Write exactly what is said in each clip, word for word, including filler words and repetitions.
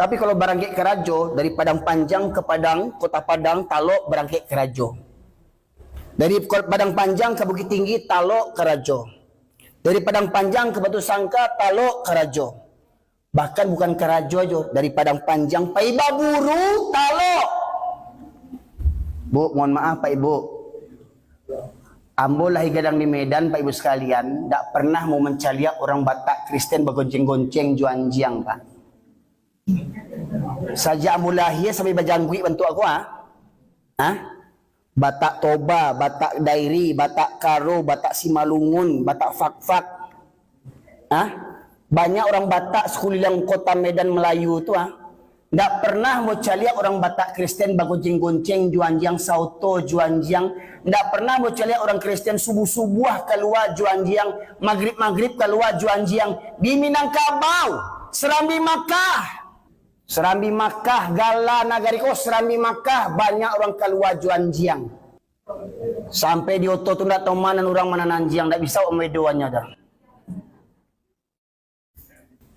Tapi kalau barangkek karajo, dari Padang Panjang ka Padang, Kota Padang, talok barangkek karajo. Dari Ko-, Padang Panjang ka Bukittinggi, talok karajo. Dari Padang Panjang ka Batusangka, talok karajo. Bahkan bukan karajo ajo, dari Padang Panjang pai baburu, talok. Bu, mohon maaf, Pak Ibu. Ambo lahia gadang di Medan, Pak Ibu sekalian, ndak pernah mau mancaliak urang Batak Kristen bagonceng-gonceng jo anjiang, Pak. Sajak ambo lahia sampai bajangguik bantuak ko, ah. Ah? Batak Toba, Batak Dairi, Batak Karo, Batak Simalungun, Batak Fakfak. Ah? Banyak urang Batak sakuliliang kota Medan Melayu tu, ah. Ndak pernah ambo caliak urang Batak Kristen bagonceng-gonceng jo anjiang, saoto jo anjiang. Ndak pernah ambo caliak urang Kristen subuah-subuah kalua jo anjiang, magrib-magrib kalua jo anjiang. Di Minangkabau, Serambi Makkah. Serambi Makkah, gala nagari ko Serambi Makkah, banyak urang kalua jo anjiang. Sampai di oto tu ndak tau ma nan urang, ma nan anjiang, ndak bisa awak mambedoannyo doh.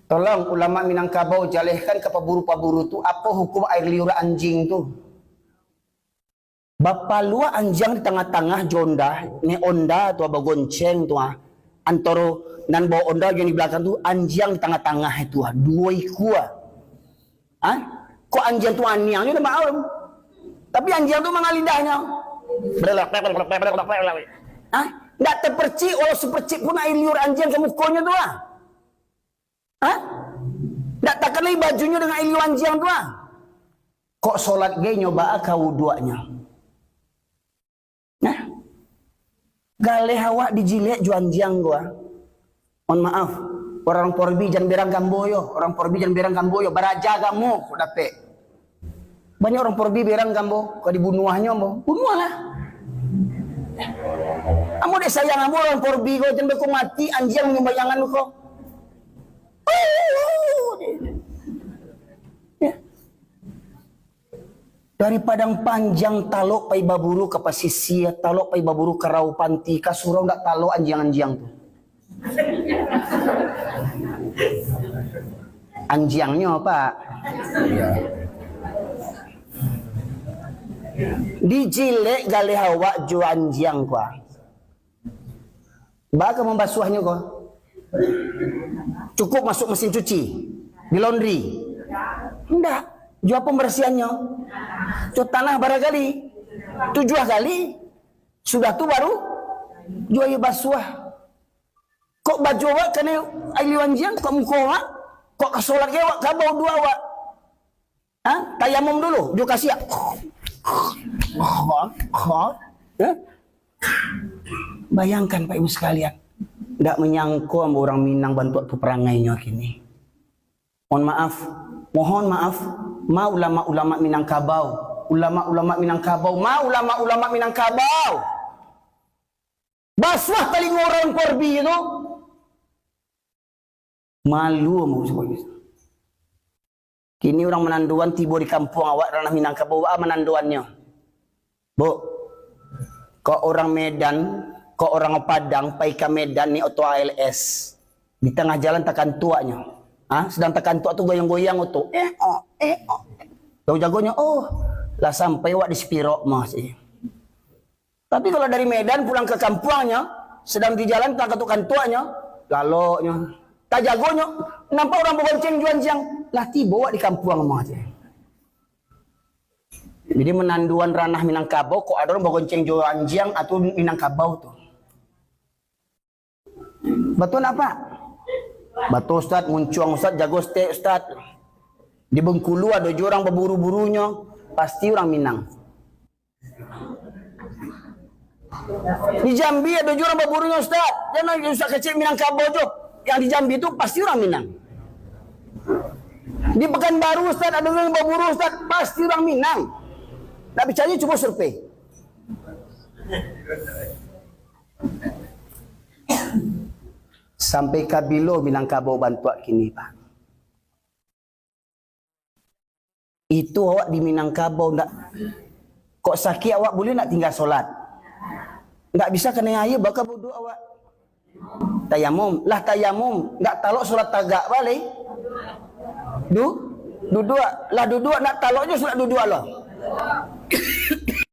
Tolong ulama Minangkabau jalehkan ka paburu-paburu tu, apo hukum air liur anjiang tu? Bapalua anjiang di tangah-tangah jo onda, naiak onda tu, bagonceng tu, ah. Antaro nan bawa onda jo nan di balakang tu, anjiang di tangah-tangah itu, ah, duo ikua. Ah? Kok anjiang tu aniang jo, ndak maklum. Tapi anjiang tu manga lidahnyo. Ah? Ndak tapercik, walau sapercik pun air liur anjiang ka mukonyo tu, ah. Ha? Ndak takanai bajunyo dengan air liur anjiang tu, ah. Kok solat gai nyo baa ka wuduaknyo? Nah. Galeh awak dijilek jo anjiang ko, ah. Mohon maaf, urang Porbi jan berang gambo yo, urang Porbi jan berang gambo yo, baraja agamo kok dapek. Banyak urang Porbi berang gambo, ka dibunuahnyo ambo. Bunuahlah. Ambo dek sayang ambo urang Porbi ko, jan beko mati anjiang manyumbayangan ko. Ya. Dari Padang Panjang talok pai baburu ka pasisia, talok pai baburu ka Rau Panti, ka surau ndak talok anjiang-anjiang tu. Anjiangnyo, Pak. Dijilek galeh awak jo anjiang ko. Baa ka mambasuahnyo ko? Cukup masuk mesin cuci, di laundry? Ndak. Jo apo mambarasiahannyo? Jo tanah bara kali? Tujuah kali. Sudah tu baru jo aia basuah. Kok baju awak kanai aia liur anjiang, kok muko awak, kok ka solat gai awak, ka bau duo awak. Ha? Tayamum dulu, jo kasiak. Ha? Bayangkan, Pak Ibu sekalian. Ndak manyangko ambo urang Minang bantuak tu parangainyo kini. Mohon maaf, mohon maaf, ma ulama-ulama Minangkabau, ulama-ulama Minangkabau, ma ulama-ulama Minangkabau. Basuah talingo urang Porbi tu. Malu ambo sabuik. Kini urang manandoan tibo di kampuang awak, ranah Minangkabau, baa manandoannyo? Bu, kok urang Medan, kok urang Padang, pai ka Medan naiak oto A L S. Di tangah jalan takantuaknyo. Ha? Sadang takantuak tu goyang-goyang oto. Eh, oh, eh, oh. Tau jagonyo, oh, lah sampai awak di Spirok mah, sih. Tapi kalau dari Medan pulang ka kampuangnyo, sadang di jalan takantuak-kantuaknyo, laloknyo, tajagonyo, nampak urang bagonceng jo anjiang, lah tibo awak di kampuang mah, sih. Jadi, manandoan ranah Minangkabau, kok ado urang bagonceng jo anjiang, atau Minangkabau tu. Batua ndak, Pak? Batua, Ustaz, muncuang Ustaz, jago stek, Ustaz. Di Bengkulu ado juo urang baburu-burunyo, pasti urang Minang. Di Jambi ado juo urang baburunyo, Ustaz. Jan Ustaz kecek Minangkabau juo. Yang di Jambi tu pasti urang Minang. Di Pekanbaru, Ustaz, ado urang baburu, Ustaz, pasti urang Minang. Ndak picayo, cubo survei. Sampai ka bilo Minangkabau bantuak kini, Pak? Itu awak di Minangkabau ndak, kok sakik awak buliah ndak tingga solat? Ndak bisa kanai aia, baa ka wuduak awak? Tayamum, lah tayamum, ndak talok solat tagak baleh. Du, Duduak, lah duduak nak talok jo sudah duduak lah.